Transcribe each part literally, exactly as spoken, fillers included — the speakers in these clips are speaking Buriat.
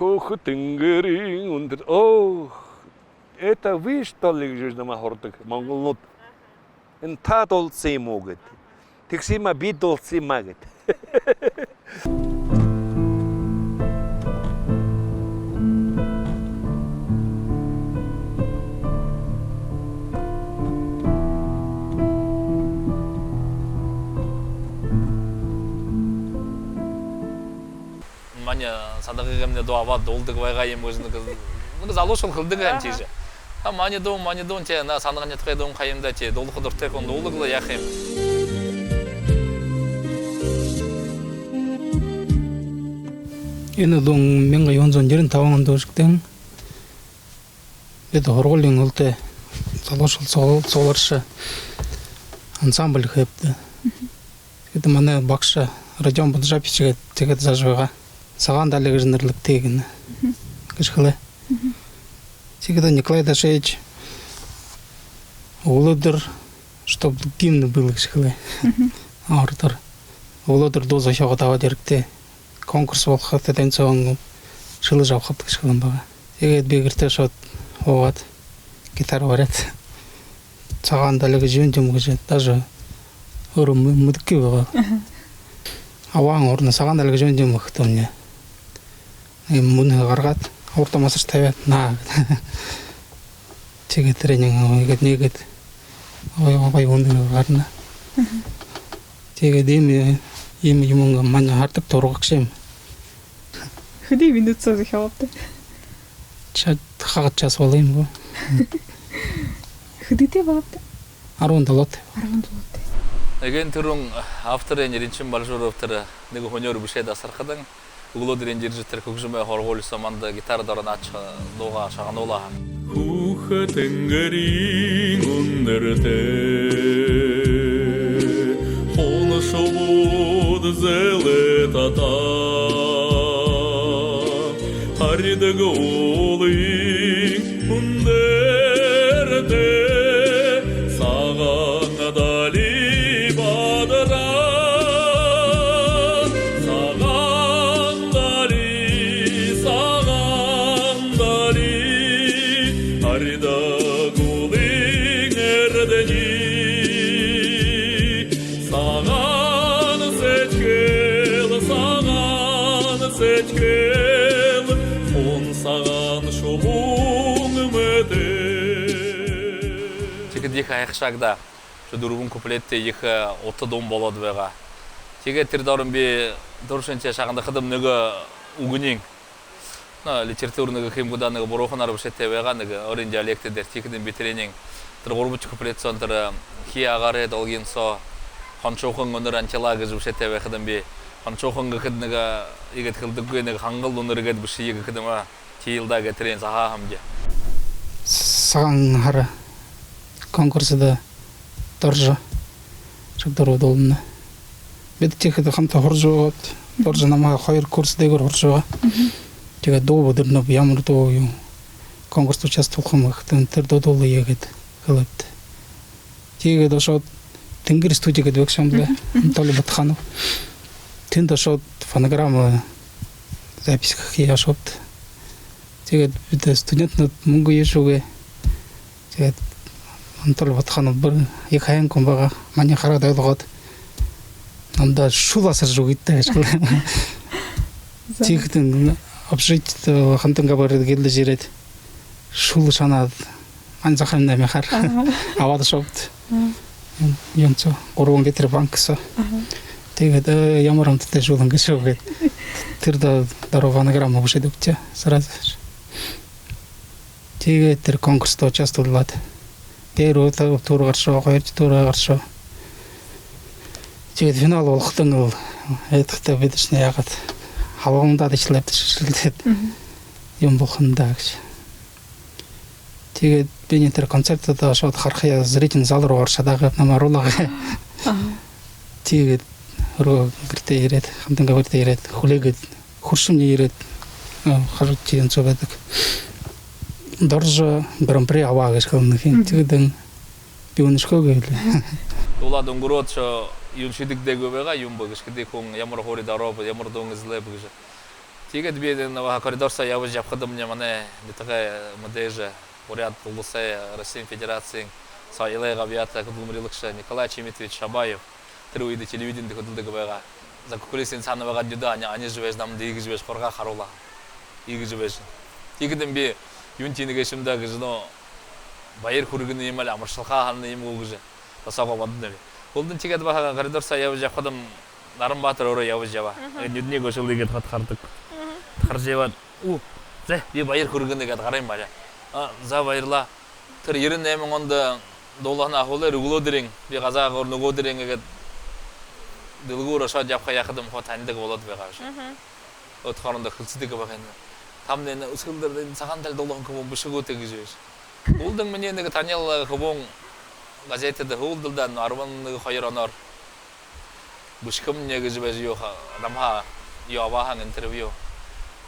Хүхэ тэнгэриин үндэр. Оо, это вы, что ли, гэжэ намайе һурадаг монголнууд. Энэ та дуулсан юм гү гээд. Тэгсэн юм аа, би дуулсан юм аа гээд. Манай Садагыгамнай дуу абаад дуулдаг байгаа юм гэжэ нэгэ, нэгэ залуушуул хэлэдэг юм тиижэ. А, манай дуун, манай дуун, тэ, наа, Садаганай нютагай дуун ха юм даа, тэ, дуулаха дуратай хүн дуулаг лэ, яаха юм. Энэ дуун мянга юһэн зуун ерэн табан ондо үгтэһэн. Бидэ һургуулиин үлдөө залуушуул сугларжа ансамбль хээбди. Тиигээд манай багша Родион Буджапович гээд, тиигээд заажа байгаа. «Сагаан дали» гэжэ нэрлэгты гэнэ гэжэ хэлээ. Тиигээд Николай Дашеевич: «Үглөөдэр чтоб гимн был», гэжэ хэлээ. Ородоор: «Үглөөдэр дуу зохёогоод абаад ерэгты. Конкурс болохо, тэдэн соонь шэлэжэ абахабди», гэжэ хэлэһэн байгаа. Тиигээд би гэртээ ошоод, һуугаад, гитара бариад, «Сагаан дали» гэжэ юун юм гэжэ даже өөрөө мэ-, мэдэхэгүй байгаа. Абаһан урда «Сагаан дали» гэжэ юун юм гэхэдэмни, иимэ мүнхэ гаргаад, урдам асаржа табяад, наа. Тиигээд тэрэнээ иигээд нээгээд, ой, ой, мүнхэ гарана. Тиигээд иимэ, иимэ юумэн манай һардаг тургагша юм. Хэды минута соо зохёогообта? Ча-, хагад час болоо юм гү. Хэдытэй болообта? Арбан долоотой. Арбан долоотой. Эгээн түрүүн авторынь Ринчин Бальжуров тэрэ нэгэ һүниөөр бэшээд асархадань, үглөөдэрынь ерэжэ, тэрэ хүгжэмэй һургуули соо манда гитара дороо наадажа, дуугаа шагнуулаа. Хүхэ тэнгэриин үндэртэ хоншоһон зэлээ татаа, харьдаг уулын үндэртэ сагаан дали бадараа. Сагаан дали, сагаан дали, харьдаг уулын эрдэни. Сагаан сэдьхэл, сагаан сэдьхэл, хун сагаан шубуун мэтэ. Тиигээд ехэ һайхашаагдаа. Ши дүрбэн куплеттэй ехэ, э, ута дуун болоод байгаа. Тиигээд тэрэ доронь би түрүүшынхиеэ шагнахадам, нэгэ үгэниинь, ну, литературна гэхэ юм гү даа, нэгэ буруухан арга бэшээтэй байгаа, нэгэ өөрын диалект дээрэ. Тиихэдэнь би тэрэниинь, тэрэ гурбадахи куплет соонь тэрэ, э, «Хии агаарай долгин соо хоншуухан үнэр антилаа» гэжэ бэшээтэй байхадам, би хоншуухан гэхэдэ нэгэ, э, иигээд хэлэдэггүй, нэгэ хангал үнэр гээд бэшэе гэхэдэм, а, тиигээд лэ даа гээд тэрэниинь заһаа һэмди. «Сагаан һара» конкурсдо Доржо Шагдуров дуулана. Бидэ тиихэдэ хамта һуража байгаад, Доржо намһаа хоёр курс дээгүүр һуража байгаа. Тиигээд дуу бэдэрнэб, ямар дуу юм, конкурсдо участвовалхам гэхэдэнь, тэрэ дуу дуулая гээд хэлээбди. Тиигээд ошоод, «Тэнгэри» студи гээд байгша юм лэ, Анатолий Батханов. Тэндэ ошоод, фонограмма запись хэхэ ошообди. Тиигээд бидэ студентнүүд, мүнгэ юушьегүй. Тиигээд Анатолий Батханов бүри ехэ һайн хүн байгаа. Маниие хараад ойлгоод, намда шүлэ асаржа үгыт даа гэжэ хэлээ. За. Тиихэдэнь общежитиедэ хамтынгаа бариад, гэрэлдэжэ ерээд, шүлэ шанаад, ан захын намайе хар. Аха. Абаад ошообди. Аха. Юун соо, гурбан литр банка соо. Аха. Тиигээд, э, ямар амтатай шүлэн гээшэб гээд, тэрэ доо-, доро фонограмма бэшээд үгтөө сразу. Тиигээд тэрэ конкурсдо участвовалаад, первый тур гаршоо, хоёрдохи тур гаршоо. Тиигээд финал болоходонь лэ, эдэ хадаа бидэшни яагаад, халуунуудаа шэлэбди, шэлээд, юм болохонь даа гэжэ. Тиигээд би энэ тэрэ концертдэ ошоод харахаяа, зрительный зал руу орожо шадаагүй, намайе оруулаагүй. Аха. Тиигээд өөрөө гэртээ ерээд, хамтынгаа гэртээ ерээд, хүлеэгээд, хүршэмни ерээд, э, хажуудань тиин суугаад байдаг. «Доржо гран-при абаа» гэжэ хэлэнэ һэн. Тиигээд би үнэшэхөө гээ лэ. Дуулаад үнгэрөөд, ши юун шиидэгдээгүй байгаа юм бэ гэжэ, хэды хүн ямар һуури дорооб, ямар дуун эзэлээб гэжэ. Тиигээд би энэ баһа коридор соо ябажа ябахадамни, манай нютагай мэдээжэ, Буряад Уласай, Россиин Федерациин соёлой габьяата хүдэлмэрилэгшэ Николай Чимитович Шабаев тэрэ үедэ телевиденидэ хүдэлдэг байгаа. Закулисье саана байгаа, нюдөө ани-, анижа байжа, намда иигэжэ байжа хургаа харуулаа. Иигэжэ байжа. Тиихэдэнь би юун тиинэ гээшэм даа гэжэ, ну, баяр хүргэнэ юм али, амаршалхаа һанана юм гү гэжэ досоогоо бодоноб. Һүүлдэнь тиигээд баһа коридор соо ябажа ябахадам, Наран-Баатар өөрөө ябажа ябаа. Мгм. Э, нюдэниие гушуулаад, иигээд хад хардаг. Мгм. Хаража ябаад, "Уу, зэ, би баяр хүргэнэ" гээд гарааб юм ааб. "А, за, баярлаа. Тэрэ ерэн найман ондо дуулаһанаа һүүлээр үглөөдэрынь би газаагуур, нүгөөдэрынь иигээд дэлгүүр ошоод ябаха яахадам, хуу танидаг болоод байгаа бшуу. Мгм. Өөд хоорондоо хэлсэдэг байгаа юм. Тамнай энэ үсэгэлдэр энэ Сагаан дали дуулаһан хүбүүн бэшэ гүт?" гэжэ байжа. Һүүлдэнь минии нэгэ танил хүбүүн газетэдэ һүүлдэл даа, арбан нэгэ хоёр оноор бэшэхэмни гэжэ байжа юу ха-, намһаа юу абааһан, интервью.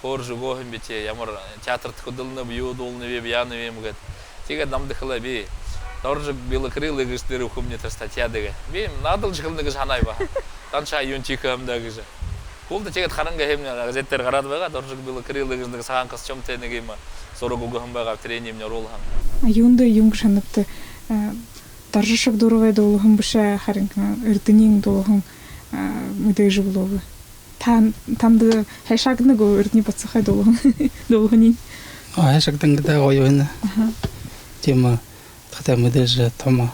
Хөөрэжэ үгөө һэм би, тии, ямар театрта хүдэлнэб, юу дуулнабиб, яанабиб гээд. Тиигээд намда хэлээ: "Би Доржик Белокрылый гэжэ нэрэ үгэхэмни тэрэ статьяда" гээ. Би наадалжа хэлэнэ гэжэ һанааб баһа. Таншаа юун тиихэ юм даа гэжэ. Һүүлдэ тиигээд харан гээ һэм, газетэ дээрэ гараад байгаа, Доржик Белокрылый гэжэ нэгэ сагаан костюмтэй нэгэ юумэ, зураг үгөө һэм байгаа, тэрэниие оруулаа һэм. А юундэ, юун гэжэ һанабта, э, Доржо Шагдуровай дуулаһан бэшэ, харин, э, Эрдэниин дуулаһан, э, мэдээжэ болоо гү? Та, танда хайшаагданал гү Эрдэни Батцухай дуулаһан, дуулаһаниинь? А, хайшаагдан гээ даа, гоё байна. Аха. Тиимэ, тахта мэдээжэ томо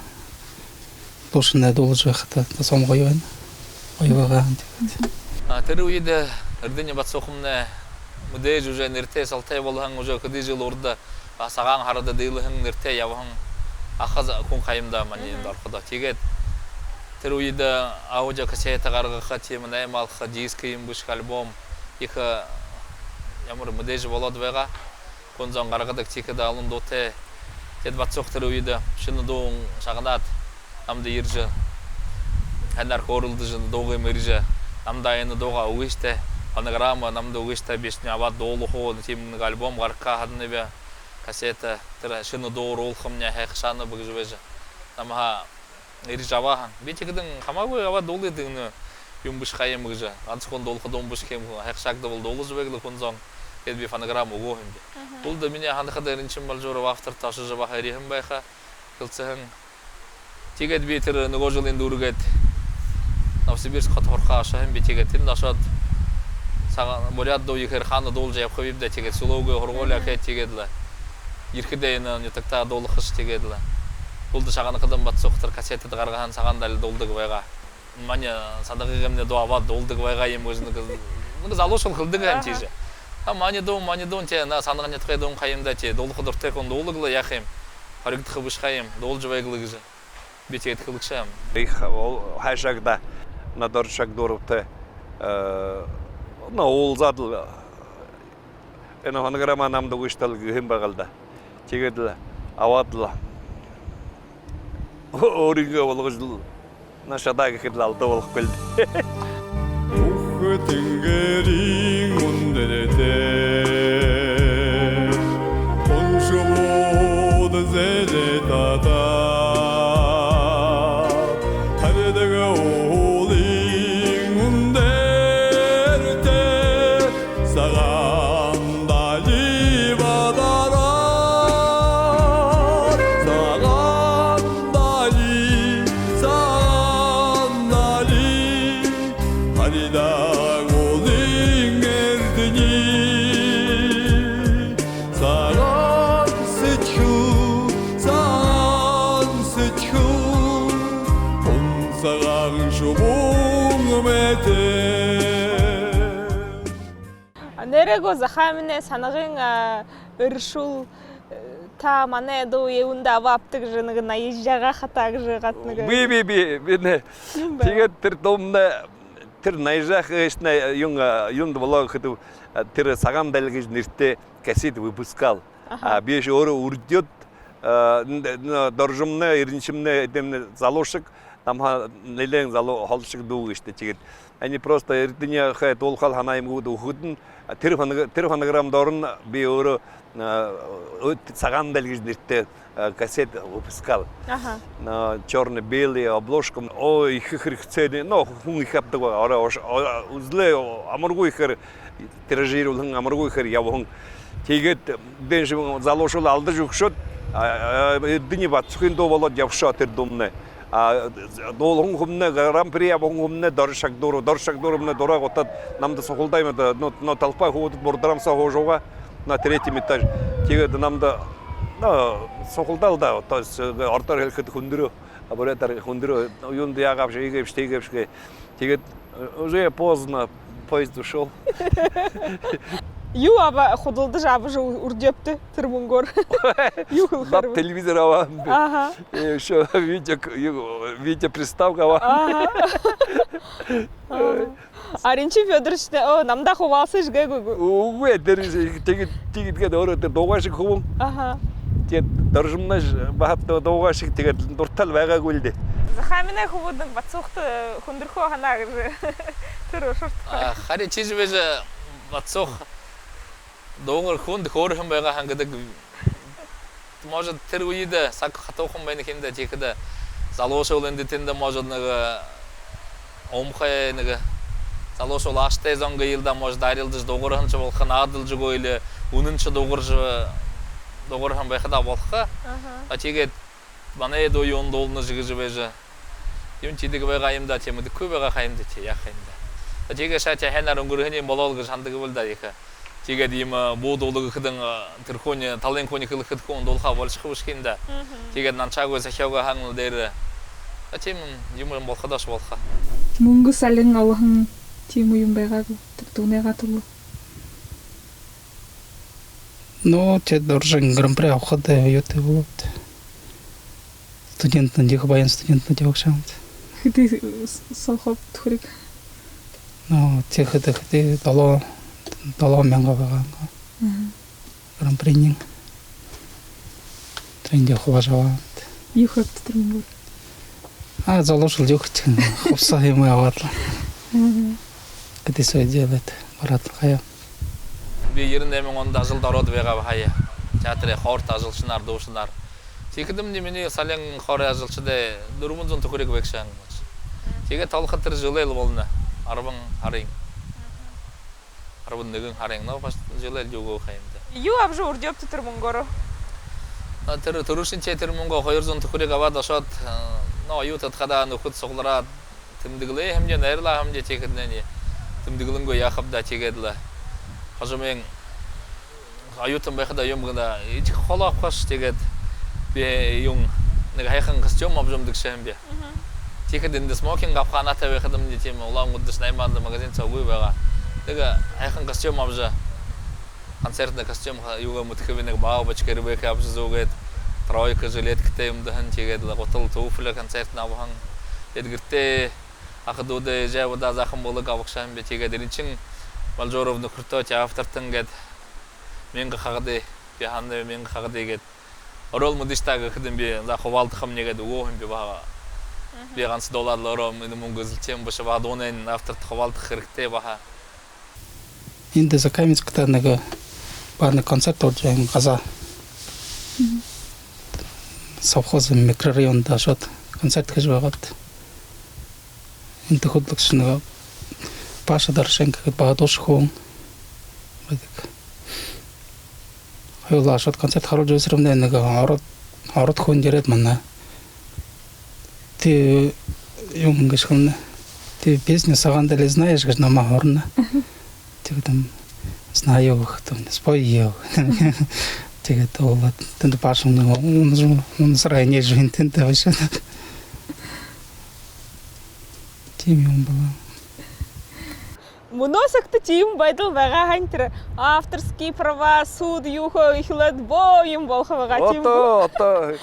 дуушанай дуулажа байхада, та сом гоё байна. Гоё байгаа һэн тиигээд. А, тэрэ үедэ Эрдэни Батцухамнай мэдээжэ уже нэрэтэй солотой болоһон, уже хэды жэл урда, а, Сагаан һарада диилэһэн, нэрэтэй ябаһан аха за-, хүн ха юм даа манай эндэ орходоо. Тиигээд тэрэ үедэ аудиокассета гаргаха, тиимэ наймаалха, диск юм бэшэхэ, альбом, ехэ, э, ямар мэдээжэ болоод байгаа. Хүн зон гаргадаг, тиихэдэ олон дуутай. Тиигээд Батцух тэрэ үедэ шэнэ дуун шагнаад, намда ерэжэ, һайнаар хөөрэлдэжэ, дуугаа мэрэжэ, намда энэ дуугаа үгыш даа, фонограмма намда үгыш даа, би шни абаад дуулахам, тиимэ нэгэ альбом гаргаха һананаб, кассета, тэрэ шэнэ дуу оруулхамни, һайхашаанаб гэжэ байжа, намһаа ерэжэ абаа һэн. Би тиихэдэнь хамаагүй, абаад дуулыт, энэ юун бэшэ ха юм гэжэ. Ганса хүн дуулаха дуун бэшэ ха юм, һайхашаагдабал дуулажа байг лэ хүн зон. Тиигээд би фонограмма үгөө һэм би. Мгм. Һүүлдэ минии һанахада, Эринчин Балжуров авторта ошожо баһа ерэһэн байха, хэлсэһэн. Тиигээд би тэрэ нүгөө жэлынь дүүргээд Новосибирск хото һурахаа ошоо һэм би. Тиигээд тэндэ ошоод, сага-, буряад дуу ехээр хаана дуулажа ябахабиб даа, тиигээд сүлөөгөө һургуулияа хээд, тиигээд лэ ерэхэдээ энэ нютагтаа дуулахаш, тиигээд лэ. Һүүлдэ шагнахадам, Батцух тэрэ кассетада гаргаһан Сагаан дали дуулдаг байгаа. Манай Санагыгаймнай дуу абаад дуулдаг байгаа юм гэжэ нэгэ, нэгэ залуушуул хэлэдэг һэн тиижэ. А, манай дуун, манай дуун, тии, наа Санагын нютагай дуун ха юм даа, тии, дуулаха дуратай хүн дуулаг лэ, яаха юм. Хоригдохо бэшэ ха юм, дуулажа байг лэ гэжэ. Би тиигээд хэлэгшэ һэм. Ехэ, ол, хайшаагдаа, наа Доржо Шагдуровтай, э, наа уулзаад лэ, энэ фонограмма намда үгыш даа гэһэн байгаал даа. Тиигээд лэ абаад лэ, өөрынгөө болгожо лэ, наа шадаа гэхэдэ лэ алдуу болохогүй лэ даа. Үхэ тэнгэриин үндэртэ хун шубууд зээлээ татаад, харидаг уулын үндэртэ Сагаан дали бадараад, Сагаан дали, Сагаан дали, харидаг уулын эрдэни. Сагаан сэдьхэл, сагаан сэдьхэл, хун сагаан шубуун мэтэ. А, нээрээ гү, Захааминай, Санагын, а, эрэшүүл, э, та манай дуу юундэ абаабта гэжэ нэгэ наяжархиха таа гэжэ гад нэгэ. Би, би, би, би нэ. Тиигээд тэрэ дуумнай, тэрэ наяжархиха гээшэтнай юун, а, юундэ болоо гэхэдэ, а, тэрэ Сагаан дали гэжэ нэрэтэй кассета выпускал. Аха. А би ещё өөрөө үрдёод, а, н-, н-, Доржомнай, Эринчимнай, эдэмнай залуушаг, Намһаа нэлээн залуу холшог дүү гээшэ даа. Тиигээд они просто Эрдэни ахай дуулхал һанаа юм гү, дүүхэдэнь, тэрэ фоног-, тэрэ фонограмм доронь би өөрөө, а, өөд «Сагаан дал» гэжэ нэрэтэй, а, кассет выпускал. Аха. А, чёрно-белый обложка. Оо, ехэ хэрэгсээни, но, хүн ехэ абадаг байгаа. Орой ош-, о-, үзэлээ, амаргүй ехээр тиражируһан, амаргүй ехээр ябаһан. Тиигээд дэншэ залуушуул алдажа үгшөөд, а, а, Эрдэни Батсухын дуу болоод ябашоо тэрэ дуумнай. А, дуулаһан хүмнай, гран-при абаһан хүмнай Доржо Шагдуров. Доржо Шагдуровнай дураа гутаад, намда сухалдаа юм даа, но, но толпа хүбүүд бурдрамсаа һуужа байгаа на третьем этаже. Тиигээд намда, но, сухалдаал даа, то есть, э, ородоор хэлэхэдэ хүндэрөө, а, буряадаар хүндэрөө, юундэ яагаабши, иигээбши, тиигээбши гээ. Тиигээд, э, уже поздно, поезд ушёл. Юу абаа, худалдажа абажа ү-, үрдеэбта тэрэ мүнгөөр? Юу хэлэхэ... Баһа телевизор абааб. Аха. Э, ещё видео, ю-, видеоприставка абааб. Аха. Аха. А Ринчин Фёдорович, о, намда хубаалсыш гээгүй гү? Үгы, тэрэ тиигээд, тиигээд гээд өөрөө тэрэ дуугайшаг хүбүүн. Аха. Тиигээд Доржомнай баһа дуу-, дуугайшаг, тиигээд дуратайл байгаагүй лэ даа. Захааминай хүбүүдынь Батсухта хүндэрхөө һанаа гэжэ тэрэ ушарта. А, харин ши жэ бэшэ, Батсух дуугар хүндэ хөөрхэн байгаа һэн гэдэг. Может, тэрэ үедэ саг хатуухан байна ха юм даа, тиихэдэ залуушуул эндэ тэндэ, может, нэгэ, э, уумхай нэгэ залуушуул ааштай зон гээл даа, может, дайралдажа дуугарһаншье болохо, наадалжа үгы лэ, үнэншье дуугаржа, дуугарһан байха даа болохо. Аха. А тиигээд манай дуу юун дуулнаш гэжэ байжа, юун тиидэг байгаа юм даа, тиимэ мэдэхэгүй байгаа ха юм даа, тии, яаха юм даа. А тиигээд шаа тиихэнээр үнгэрһэн юм болоол гэжэ һанадаг бэлэй даа ехэ. Тиигээд иимэ, э, буу дуулагдаһан, э, тэрэ хүнэй, талын хүнэй хэлэхэдэ, хүн дуулахаа болишохо бэшэ ха юм даа. Мгм. Тиигээд наншаагүй сахюугаа һанаал дээрэ. А тиимэ юм, юумэн болохо даа ш, болохо. Мүнгэ салин олоһон тиимэ юм байгаа гү, тиигээд дуунайгаа түлөө? Ну, тэрэ Доржын гран-при абахада оюутай болоод. Студентнай, ехэ баян студентнай ябагша һэн. Хэды с-, соохооб түхэриг? Ну, тиихэдэ хэды, долоо, долоо мянга байгаа. Мгм. Гран-приниинь. Тэрэндэ хубаажа абаа һэн. Юу хээбта тэрэ мүнгөөр? А, залуушуул юу хэжэ, хубсаһа юумэ абаад лэ. Мгм. Хэды соо делать, бараад лэ хаяа. Би ерэн найман ондо ажалда ороод байгааб һая. Театрай хорто ажалшанаар, дуушанаар. Тиихэдэмни минии салин хорой ажалшадай дүрбэн зуун түхэриг байгша һэн. Тиигээд толхо тэрэ жэлэй лэ болоно. Арбан һарын. Арбан нэгэн һарын, но, почти жэлэй лэ үгөө ха юм даа. Юу абажа үрдеэбта тэрэ мүнгөөрөө? А, тэрэ, түрүүшынхиеэ тэрэ мүнгөө хоёр зуун түхэриг абаад ошоод, э, но, оюутад хадаа нүхэд суглараад, тэмдэглээ һэмди, найрлаа һэмди, тиихэдэнь тэмдэглэнгүй яахаб даа, тиигээд лэ. Хожомынь оюутан байхада юм гэнэ, эдихэ холо абахаш, тиигээд би юун, нэгэ һайхан костюм абажа үмдэгшэ һэм би. Мгм. Тиихэдэ эндэ смокинг абаха һанаатай байхадамни, тиимэ, Улаан-Үдэдэ наймаанда магазин соо үгы байгаа. Нэгэ һайхан костюм абажа, концертный костюм ха-, юугээ мэдэхэб, нэгэ бабочка, ребекка абажа зүүгээд, тройка, жилеткатай юумэндэ һэн, тиигээд лэ гутал, туфля концертнэ абаһан. Тиигээд гэртээ аха дүүдээ, эжы абадаа заахан бэлэг абагша һэм би. Тиигээд Ринчин Балжуров нүхэртөө, тии, автортань гээд, мянга хагады, би һананаб, мянга хагады гээд. Орол мэдыш таа гэхэдэнь би, за, хубаалдахамни гээд үгөө һэм би баһа. Мгм. Би ганса дуулаад лэ ороо, энэ мүнгэ эзэлхэ юм бэшэ, баһа дуунайнь авторто хубаалдаха хэрэгтэй баһа. Эндэ Закаменскта нэгэ баһа нэгэ концерт болжо байһан газаа. Мгм. Совхоз микрорайонда ошоод концерт хэжэ байгаад. Эндэ хүдэлэгшэ нэгэ Паша Дорошенко гээд баһа дуушан хүн байдаг. Хоюулаа ошоод концерт харуулжа байсармнай нэгэ ород, ород хүн ерээд манай. Тэ, юун гэжэ хэлэнэ. Тэ песню «Сагаан дали» знаешь гэжэ намаа һурана. Тиигээд, ам, знаю гэхэдэмни, спой её. Тиигээд дуулаад, тэндэ Пашамни унажа, унасараа энеэжэ байна, тэндэ бэшэ. Тиимэ юм болоо. Мүнөө сагта тиимэ байдал байгаа һаань, тэрэ авторские права, суд юу хөө эхилээд, бөө юм болохо байгаа, тиимэ гү? Ото, ото.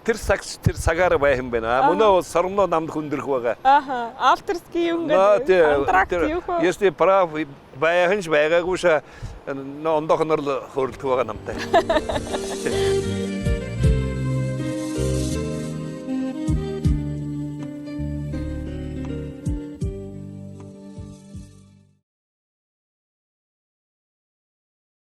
Тэрэ саг, тэрэ сагаар байһан байна. А, аха, мүнөө всё равно намда хүндэрхэ байгаа. Аха, авторский юм гээд, контракт юу хөө. Если прав байһаншье, байгаагүйшье, но ондоохоноор лэ хөөрэлдэхэ байгаа намтай.